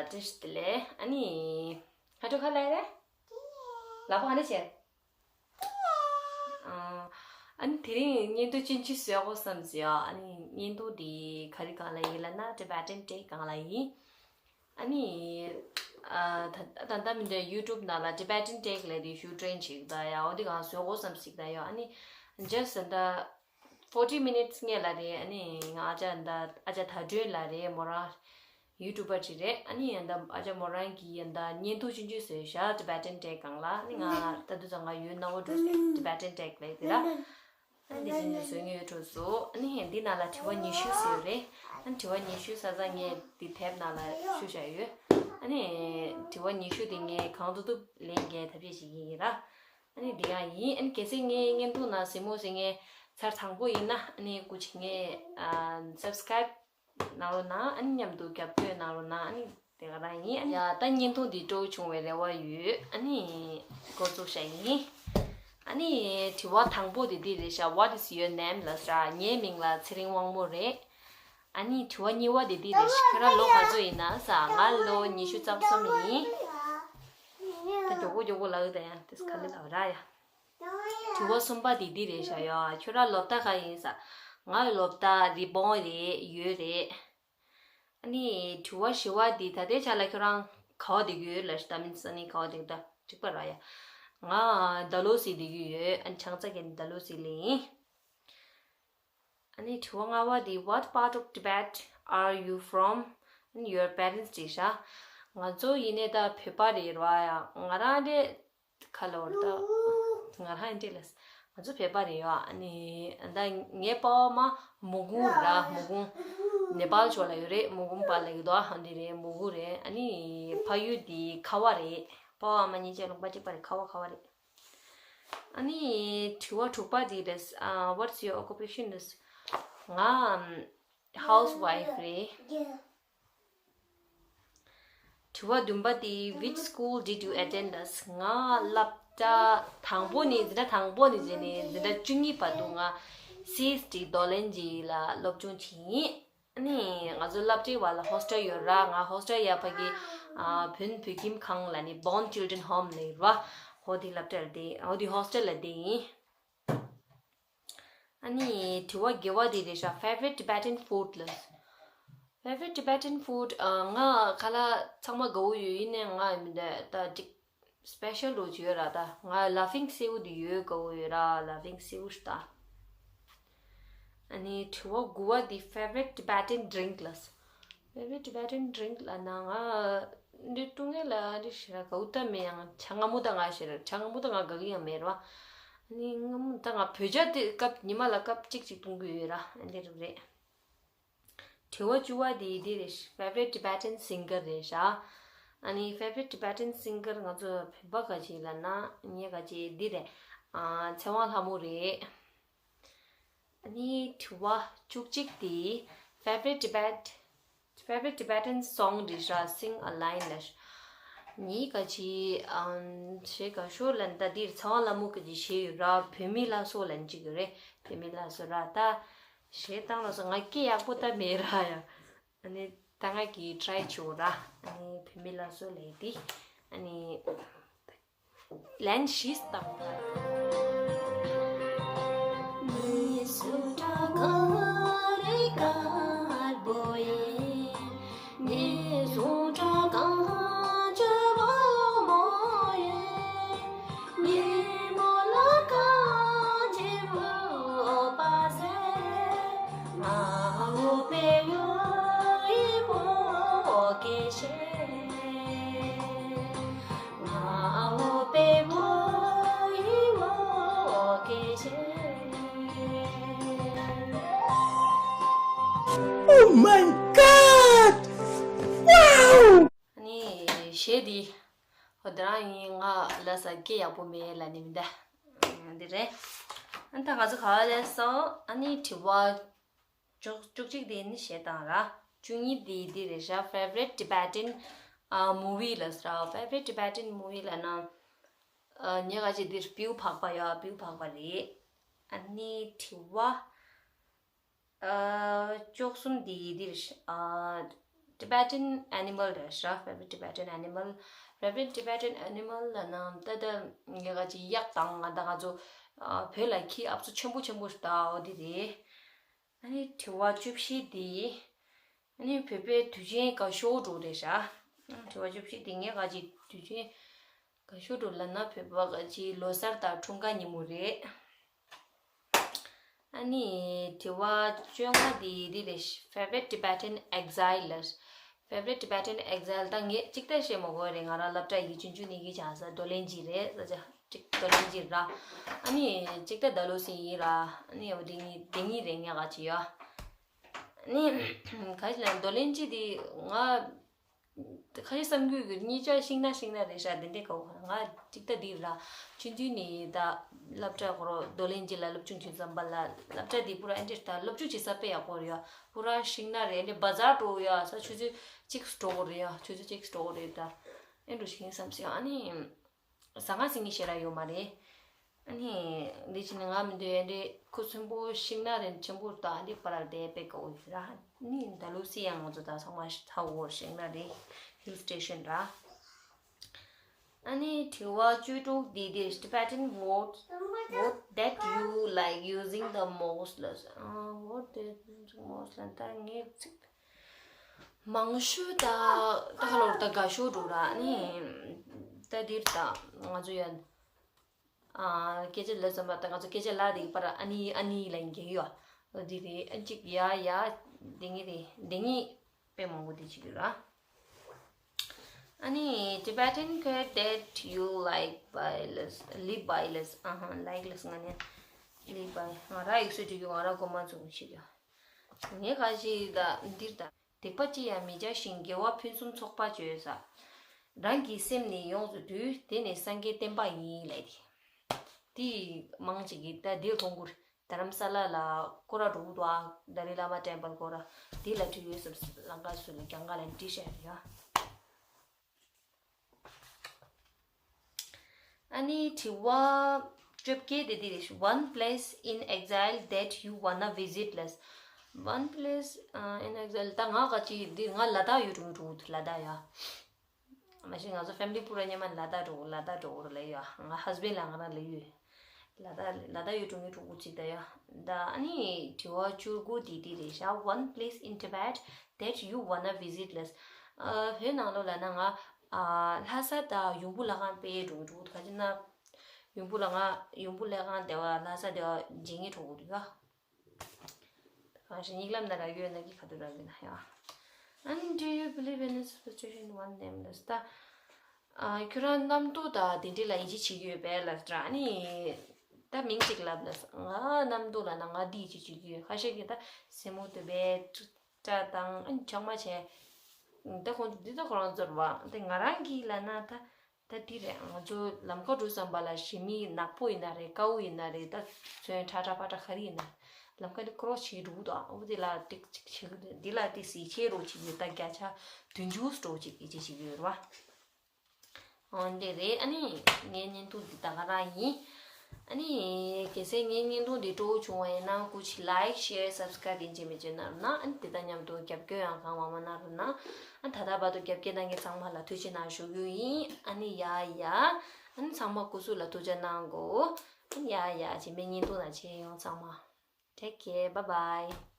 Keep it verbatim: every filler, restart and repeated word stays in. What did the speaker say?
བཀྲ་ཤིས་བདེ་ལེགས། ཨ་ནི། ཧ་ཏོ་ཁ་ལ་རེ། ལག་པ་ཧ་ནི་བྱེད། ཨ་ནི་དེ་རིང་བརྙན་ཐུང་ཅི་ཅི་བཟོ་དགོས་བསམ་ཟེར་ཡ། ཨ་ནི་བརྙན་ཐུང་དེ་ག་རེ་སྒང་ལ་ཡིན་ལབ་ན། Tibetan Tech སྒང་ལ་ཡིན། ཨ་ནི། ཨ་ད་ད་ལྟ་མི་འདྲ་YouTube ནང་ལ་Tibetan Tech ལབ་དེ་ཞུ་ཊེན་བྱེད་ཀྱི་ད་ཡ། འོ་དེ་སྒང་བཟོ་དགོས་བསམ་ཟིག་ད་ཡ། ཨ་ནི་just ད་forty minutes སྔོན་ལ་རེད། ཨ་ནི་ང་ཨ་ཅག་ད་ཨ་ཅག་དར་སྒྲོན་ལགས་རེད། མོ་རང་YouTuber ཅིག་རེད། ཨ་ནི་ད་ཨ་ཅག་མོ་རང་གིས་ད་བརྙན་ཐུང་ཆུང་ཆུང་བཟོས་ཤག Tibetan Tech སྒང་ལ། ཨ་ནི་ང་ད་དུང་ཙང་ང་ཡོད་ན་འོ་འགྲོ། Tibetan Tech ལབ་དེ་ར། ཨ་ནི་དེ་བཞིན་བཟོ་མཁན་ཡོད་འགྲོ་སོང་། ཨ་ནི་འདི་ནང་ལ་དྲི་བ་ཉི་ཤུ་ཟེར་ཡོད་རེད། ཨ་ནི་དྲི་བ་ཉི་ཤུ་ས་ས་ངས་འདི་དེབ་ནང་ལ་བཤུས་བཞག་ཡོད། ཨ་ནི་དྲི་བ་ཉི་ཤུ་དེ་ངས་གང་ཐུབ་ཐུབ་ལན་རྒྱག་ཐབས་ཤེས་བྱེད་ཀྱི་ཡིན་ར། ཨ་ནི་འདི་ཡང་ཡིན། ཨ་ནི་གལ་སྲིད་ངའི་བརྙན་ཐུང་ནང་གཟིགས་མོ་བཟོ་མཁན་ཚར་དང་པོ་ཡིན་ན། ཨ་ནི་སྐུ་མཁྱེན་ངས་ཨ་subscribe གནང་རོགས་གནང་། ཨ་ནི་མཉམ་དུ་རྒྱབ་སྐྱོར་གནང་རོགས་གནང་། ཨ་ནི་དེ་ག་རང་ཡིན། ཨ་ནི་ཡ་ད་བརྙན་ཐུང་འདི་སྤྲོ་བོ་བྱུང་བའི་རེ་བ་ཡོད། ཨ་ནི་འགོ་བཙུགས་བཞག་ཡིན། ཨ་ནི་དྲི་བ་དང་པོ་དེ་འདི་རེད་ཤག What is your name ལབ་ཤག་ངའི་མིང་ལ་ཚེ་རིང་དབང་མོ་རེད། ཨ་ནི་དྲི་བ་གཉིས་པ་དེ་འདི་རེད་ཤག་ཁྱོད་རང་ལོ་ག་ཚོད་ཡིན་ན་ཟེར། ང་ལོ་ཉི་ཤུ་རྩ་གསུམ་ཡིན། ད་མགྱོགས་པོ་མགྱོགས་པོ་ལབ་ད་ཡ། དེ་ག་ལེར་ལབ་ར་ཡ། དྲི་བ་གསུམ་པ་དེ་འདི་རེད་ཤག་ཡ། ཁྱོད་རང་སློབ་གྲྭ་ག་ཡིན་ཟེར། ང་སློབ་གྲྭ་རི་བོང་རེད། ཡོད་རེད། ཨ་ནི་དྲི་བ་བཞི་པ་འདི་ད་ལྟའི་ཆ་ལ་ཁྱོད་རང་ག་པར་བསྡད་ཀྱི་ཡོད་ལབ་ཤག That means ཨ་ནི་ག་པར་བསྡད་ཀྱི་ད་འགྲིག་པ་ར་ཡ། ང་ཌལ་ཧོ་སི་བསྡད་ཀྱི་ཡོད། ཨ་ནི་ཆང་ས་ཀྱི་ཌལ་ཧོ་སི་ལ་ཡིན། ཨ་ནི་དྲི་བ་ལྔ་པ་འདི། What part of Tibet are you from and your parents? ཅེས་ཤག་ང་ཚོ་ཡིན་ནའི་ད་བོད་པ་རེད་ར་ཡ། ང་རང་དེ་ཁ་ལོར་ད། ང་རང་ཡིན་དེ་ལས། ང་ཚོ་བོད་པ་རེད་ཡ། ཨ་ནི་ད་ངའི་པ་ཕ་མ་མོ་གུང་ར། མོ་གུང་ནེ་པཱལ་ཕྱོགས་ལ་ཡོད་རེད། མོ་གུང་པ་ལ་ཡོད་དོ། ཨ་འདི་རེད། མོ་གུང་རེད། ཨ་ནི་ཕ་ཡུལ་འདི་ཁ་བ་རེད། པ་ཕ་མ་གཉིས་ཆ་ལུང་པ་གཅིག་པ་རེད། ཁ་བ་ཁ་བ་རེད། ཨ་ནི་དྲི་བ་དྲུག་པ་འདི་རེད། ཨ། What's your occupation? རེད། ང་ཨམ་ཧའུ་སི་ཝའིཕ་རེད། དྲི་བ་བདུན་པ་འདི། Which school did you attend? རེད། ང་སློབ་གྲྭ་དང་པོ་ནས། འཛིན་གྲྭ་དང་པོ་ནས་བྱས་ནས་འཛིན་གྲྭ་བཅུ་གཉིས་བར་དུ་ང་སི་ཨེས་ཊི་རྡོར་གླིང་ལ་སློབ་སྦྱོང་བྱས་ཡིན། ཨ་ནི་ང་ཚོ་སློབ་གྲྭའི་བར་ལ་ཧོ་སི་ཊལ་ཡོད་ར། ང་ཧོ་སི་ཊལ་ཡ་ཕ་གི་ཨ་བོད་བོད་ཁྱིམ་ཁང་ལ་ནི་Born Children Home ལ་ཡོད་ར། ཧོ་དེ་སློབ་གྲྭ་ལ་བསྡད། ཧོ་དེ་ཧོ་སི་ཊལ་ལ་བསྡད་ཡིན། ཨ་ནི་དྲི་བ་བརྒྱད་པ་དེ་རེད་ཤག Favorite Tibetan food ལབ། Favorite Tibetan food ཨ། ང་ཁ་ལག་ཚང་མ་དགའ་བོ་ཡོད། ཡིན་ནའི་ང་མི་འདྲ་ད་ཅིག་སི་པེ་ཤལ་རུ་ཅིག་ཡོད་ར། ད་ང་ལ་ཕིང་སེའུ་དེ་ཡོད་དགའ་བོ་ཡོད་ར། ལ་ཕིང་སེའུ་ཤ་ད། ཨ་ནི་དྲི་བ་དགུ་པ་དེ། Favorite Tibetan drink ལབ། Favorite Tibetan drink ལབ་ན་ང་འདི་བཏུང་ངེས་ལ་འདི་ཞེ་དྲག་དགའ་བོ་ད་མེད། ཡང་ཇ་མངར་མོ་ད་ང་ཞེ་དྲག་ཇ་མངར་མོ་ད་ང་དགའ་གི་ཡང་མེད་ར། ཨ་ནི་མངར་མོ་ད་ང་བོད་ཇ་དེ་སྐབས་ཉི་མ་ལ་ཀབ་གཅིག་ཅིག་བཏུང་གི་ཡོད་ར། ཨ་འདི་རུ་རེད། དྲི་བ་བཅུ་པ་དེ་འདི་རེད། Favorite Tibetan singer རེད་ཤག་ཨ་ནི་favorite Tibetan singer ང་ཚོ་བོད་པ་ག་ཅིག་ལབ་ན་ངས་ག་ཅིག་འདི་རེད། ཨ། ཚེ་དབང་ལྷ་མོ་རེད། ཨ་ནི་དྲི་བ་བཅུ་གཅིག་དེ། Favorite Tibet Favorite Tibetan song རེད་ཤག Sing a line ལབ། ངས་ག་ཅིག་ཨམ་གཞས་ག་ཤོ་ལབ་ན་ད་འདིར་ཚེ་དབང་ལྷ་མོ་གི་གཞས་ཡོད་ར། བོད་མི་ལ་སོགས་ལབ་ཅིག་ཡོད་རེད། བོད་མི་ལ་སོགས་ར། ད་གཞས་བཏང་ལ་སོགས་ང་སྐད་ཡག་པོ་ད་མེད་ར་ཡ། ཨ་ནི་ད་ང་གིས་ཊ་རའི་བྱེད་འོ་ར། ཨ་ནི་བོད་མི་ལ་སོགས་ལབ་དེ། ཨ་ནི་ལན་བཞི་བཏང་། Oh my God! Wow! ཨ་ནི་གཞས་འདི། ཧོ་དེ་རང་ཡིན། ང་ལ་ས་སྐད་ཡག་པོ་མེད་ལབ་ནི་མི་འདུག་འདི་རེད། ཨ་ནི་ད་ང་ཚོ་ག་པར་སླེབས་སོང་། ཨ་ནི་དྲི་བ་བཅུ་བཅུ་གཅིག་དེ་ནི་གཞས་བཏང་ར། བཅུ་གཉིས་དེ་འདི་རེད་ཤག Favorite Tibetan ཨ་movie ལབ་ས་ར། Favorite Tibetan movie ལབ་ན། ཨ་ངས་ག་ཅིག་འདིར་སྤེའུ་ཕག་པ་ཡོད། སྤེའུ་ཕག་པ་རེད། ཨ་ནི་དྲི་བ་ཨ་བཅུ་གསུམ་དེ་འདི་རེད་ཤག་ཨ། Tibetan animal རེད་ཤག Favorite Tibetan animal. Favorite Tibetan animal ལབ་ན་ད་ལྟ་ངས་ག་ཅིག་གཡག་དང་ང་ད་ང་ཚོ་ཨ་བོད་ལ་ཁྱི་ཨབ་ཚོ་ཆེན་པོ་ཆེན་པོ་ཞིག་ད་འོ་དེ་རེད། ཨ་ནི་དྲི་བ་བཅུ་བཞི་དེ། ཨ་ནི་བོད་པའི་དུས་ཆེན་དགའ་ཤོས་འགྲོ་རེད་ཤག་དྲི་བ་བཅུ་བཞི་དེ་ངས་ག་ཅིག་དུས་ཆེན་དགའ་ཤོས་འགྲོ་ལབ་ན་བོད་པ་ག་ཅིག་ལོ་གསར་དང་འཁྲུངས་སྐར་ཉིན་མོ་རེད། ཨ་ནི་དྲི་བ་བཅོ་ལྔ་དེ་འདི་རེད། Favorite Tibetan exile ལབ། Favorite Tibetan exile ད་ངས་གཅིག་ལྟ་བཤད་མ་དགོས་རེད། ང་རང་སློབ་གྲྭ་ཡི་ཆུང་ཆུང་ནས་གི་བྱ་ས་རྡོ་གླིང་གི་རེད་ས་ཆ་གཅིག་རྡོ་གླིང་གི་ར། ཨ་ནི་གཅིག་ལྟ་ད་ལོ་སི་ཡིན་ར། ཨ་ནི་འོ་དེ་གཉིས་དེ་གཉིས་རེད་ངས་ག་ཅི་ཡོད། ཨ་ནི་ག་ཅི་ལ་རྡོ་གླིང་གི་དེ་ང་ཁ་ཤས་བསམ་རྒྱུ་གི་གཉིས་ཆ་ཤིང་ནགས་ཤིང་ནགས་རེད་ཤག་དེ་འདྲས་གོ་ང་གཅིག་ལྟ་འདི་ར་ཆུང་ཆུང་ནས་ད་སློབ་གྲྭ་གོ་རོ་རྡོ་གླིང་གི་ལ་སློབ་ཆུང་བྱེད་ཙམ་པ་ལ་སློབ་གྲྭ་འདི་པུ་ར་ཨེ་འདྲས་ད་སློབ་ཆུང་བྱེད་ས་དཔེ་ཡག་པོ་རེད་ཡ། པུ་ར་ཤིང་ནགས་རེད། ཨེ་འདྲས་བ་ཛར་འགྲོ་ཡ་ས་ཆུ་ཚོད་གཅིག་འགྲོ་གོ་རེད་ཡ། ཆུ་ཚོད་གཅིག་འགྲོ་གོ་རེད་ད། ཨེ་འགྲོ་ཤིང་བསམ་སི་ཨ་ནི། ཟ་ཁང་ཟིན་གྱི་ཞེ་དྲག་ཡོད་མ་རེད། ཨ་ནི། འདི་ཕྱིན་ནས་ང་མི་འདོད་ཡ་འདི་ཁུ་ཚོན་པོ་ཤིང་ནགས་རེད་ཆེན་པོ་དང་འདི་པར་དེ་དཔེ་དགའ་བོ་ཡོད་ར། ནི་ད་ལུ་སི་ཡང་ང་ཚོ་ད་ཚང་མ་ཧ་གོ་ཤིང་ནགས་རེད། Hill Station ར། ཨ་ནི་དྲི་བ་བཅུ་དྲུག་འདི་འདིར། Tibetan word, word that you like using the most ལ། ཨ། Word that you most ལ་ད་ངས་ཚིག་མང་ཤོས་ད་ད་ཁ་ལོར་ད་དགའ་ཤོས་འགྲོ་ར་ནི། ད་འདིར་ད་ང་ཚོ་ཡ། ཨ། སྐད་ཆ་ལབ་ཙམ་པ་ད་ང་ཚོ་སྐད་ཆ་ལབ་དེ་པར་ཨ་ནི་ཨ་ནི་ལ་འགྱེལ་ཡོད། འོ་དེ་རེད། ཨ་གཅིག་ཡ་ཡ་དེ་ངེས་རེད། དེ་ངེས་དཔེ་མང་པོ་དེ་བྱེད་ཀྱི་ར། ཨ་ནི་Tibetan quote that you like by ལབ། Live by ལབ། ཨ་ཧ། Like ལབ་ང་ནི་Live by ང་ར་ཡིག་གཟུགས་བྲིས་རྒྱུ་ང་ར་མགོ་མ་ཚོམ་བྱེད་རྒྱུ། ངས་ཁ་ཅིག་ད་འདིར་ད། སྡིག་པ་ཅི་ཡང་མི་བྱ་ཞིང་། དགེ་བ་ཕུན་སུམ་ཚོགས་པ་བྱོས་ཟེར། རང་གི་སེམས་ནི་ཡོངས་སུ་འདུལ། དེ་ནི་སངས་རྒྱས་བསྟན་པ་ཡིན་ལབ་དེ། དེ་མང་ཅིག་གིས་ད་འདིར་མཐོང་གུར་རྡ་རམ་ས་ལ་ལ་སྐོར་ར་འགྲོ་གི་འདུག་ཨ། ད་ལའི་བླ་མ་ཊེམ་པལ་སྐོར་ར་དེ་ལ་བྲིས་ཡོད་ཟེར། ལང་ཀ་སུ་ལ་རྒྱང་ག་ལ་བྲིས་བཞག་ཡོད། ཨ་ནི་དྲི་བ་བཅོ་བརྒྱད་དེ་འདི་རེད། One place in exile that you wanna visit ལབ། One place uh, in exile ད་ང་ག་ཅི་འདི་ང་ལ་དྭགས་ཡུལ་འགྲོ་འགྲོ་ལ་དྭགས་ཡ། མ་གཞི་ང་ཚོ་family པུ་ར་སྔོན་མ་ལ་དྭགས་འགྲོ་ལ་དྭགས་འགྲོ་ལ་ཡ། ང་husband ལ་ང་རང་ལ་ཡོད། ལ་དྭགས་ལ་དྭགས་ཡུལ་འགྲོ་ངེས་འགྲོ་གི་ཅིག་ད་ཡ། ད་ཨ་ནི་དྲི་བ་བཅུ་དགུ་དེ་འདི་རེད་ཤག One place in Tibet that you wanna visit ལབ། ཨ། བོད་ནང་ལོགས་ལ་ན་ང་ཨ་ལྷ་ས་དང་ཡུམ་བུ་ལྷ་ཁང་དཔེ་འགྲོ་འགྲོ་ག་ཅི་ན། ཡུམ་བུ་ལ་ང་ཡུམ་བུ་ལྷ་ཁང་དེ་བ་ལྷ་ས་དེ་བ་མཇལ་ངེས་འགྲོ་གི་འདུག་ཡ། གང་ཞིག་ཉིག་ལམ་ན་རག་ཡོད་ན་གི་ཁ་ཐུག་རག་གི་ན་ཡ། And do you believe in superstition one name ལབ་ད། ཨ། ཁྱོད་རང་གནམ་རྡོ་དང་དེ་འདྲ་ལ་ཡིད་ཆེས་བྱེད་ཀྱི་ཡོད་པས་ལབ་ད། ཨ་ནི་ད་མིང་གཅིག་ལབ་ལབ། ང་གནམ་རྡོ་ལབ་ན་ང་འདི་ཡིད་ཆེས་བྱེད་ཀྱི་ཡོད། ཁ་ཤས་ཀྱིས་ད་སེན་མོ་དེ་བས་སྐྲ་དང་ཨ་ནི་ཆང་མ་བྱས། ད་ཁོང་འདི་ད་ཁོ་རང་ཚོར་བ། ད་ང་རང་གིས་ལབ་ན་ད། ད་འདི་རེད། ང་ཚོ་ལམ་ཁ་འགྲོ་བསམ་པ་ལ་གཞི་མི་ནག་པོ་ཡིན་ན་རེད། དཀར་པོ་ཡིན་ན་རེད། ད་ཚོན་ཁྲ་ཁྲ་པ་ཁྲ་ག་རེ་ཡིན་ན་ལམ་ཁ་འདི་ཀོ་རོ་ཞིག་འགྲོ་གི་འདུག་འོ་དེ་ལ་ཏིག་ཅིག་བྱེད་ཀྱི་འདུག་འདི་ལ་ཏིག་ཟིག་ཆེ་རོ་ཅིག་ཡོད། ད་བརྒྱ་ཆ་བདུན་ཅུ་སྤྲོ་ཅིག་ཡིད་ཆེས་བྱེད་ཀྱི་ཡོད་རེད་བ། འོ་འདི་རེད། ཨ་ནི་ངའི་བརྙན་ཐུང་འདི་ད་ག་རང་ཡིན། ཨ་ནི་གལ་སྲིད་ངའི་བརྙན་ཐུང་འདི་སྤྲོ་བོ་བྱུང་བ་ཡིན་ན་སྐུ་མཁྱེན་like share subscribe ཡིན་གཅིག་མིན་གཅིག་གནང་རོགས་གནང་། ཨ་ནི་དེ་དང་མཉམ་དུ་རྒྱབ་སྐྱོར་ཡང་གང་མང་མང་གནང་རོགས་གནང་། ཨ་ད་ལྟ་བར་དུ་རྒྱབ་སྐྱོར་གནང་མཁན་ཚང་མ་ལ་ཐུགས་རྗེ་གནང་ཞུ་རྒྱུ་ཡིན། ཨ་ནི་ཡ་ཡ། ཨ་ནི་ཚང་མ་སྐུ་གཟུགས་ལ་ཐུགས་རྗེ་གནང་གོ། ཨ་ནི་ཡ་ཡ། རྗེས་མའི་བརྙན་ཐུང་ནང་མཇལ་ཡོང་ཚང་མ། Take care. Bye bye.